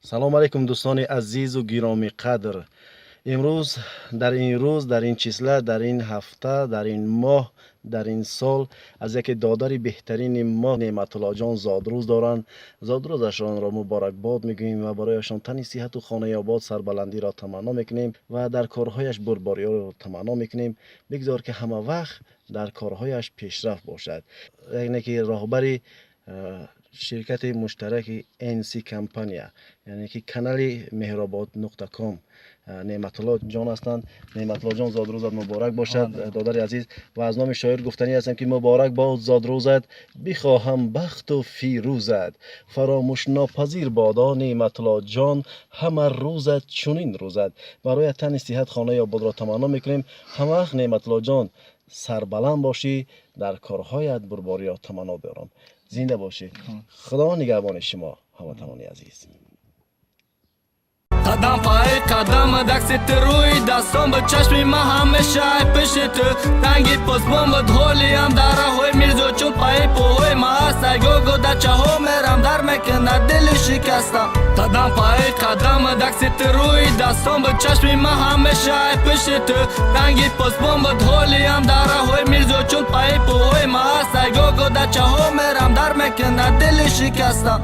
Салом алейкум, дӯстони азизу гиромиқадр. Имрӯз, дар ин рӯз, дар ин числа, дар ин ҳафта, дар ин моҳ, дар ин сол аз яке додари беҳтарини мо Неъматуллоҷон зодрӯз доранд. Зодрӯзашонро муборакбод мегӯем ва барояшон тани сиҳату хонаи обод, сарбаландиро таманно мекунем ва дар корҳояш бурдбориёро таманно мекунем. Бигзор, ки ҳама вақт дар корҳояш пешрафт бошад. Яъне ки роҳбари ширкати муштараки NC компания, яъне ки канали Меҳробод.ком Неъматулло ҷон ҳастанд. Неъматулло ҷон, зодрӯзат муборак бошад, додари азиз. Ва аз номи шоир гуфтанӣ ҳастам, ки муборак бод зодрӯзат, бихоҳам бахту фирӯзат, фаромӯшнопазир бодо, Неъматулло ҷон, ҳама рӯзат чунин рӯзат. Барои тани сиҳат, хонаи ободро таманно мекунем. Ҳама вақт, Неъматулло ҷон, сарбаланд бошӣ, дар корҳоят бурдбориро таманно дорам. Зинда бошӣ, Худо нигаҳбони шумо, ҳамватанони азиз. Қадам пай қадам, дасти ту рӯи дастон буд, чашми ман ҳамеша ай пишти ту. Танги посбон буд, ҳолиам дараҳои Мирзо чун паи пӯҳои ма аст. Айгого дачаҳо мерам, дар мекунад дили шикастам. Қадам пай қадам, дасти ту рӯи дастон буд, чашми ман ҳамеша ай пишти ту. Танги посбон буд, ҳолиам дараҳои Мирзо чун паи пӯҳои ма аст. Айгого дачаҳо мерам, дар мекунад дили шикастам.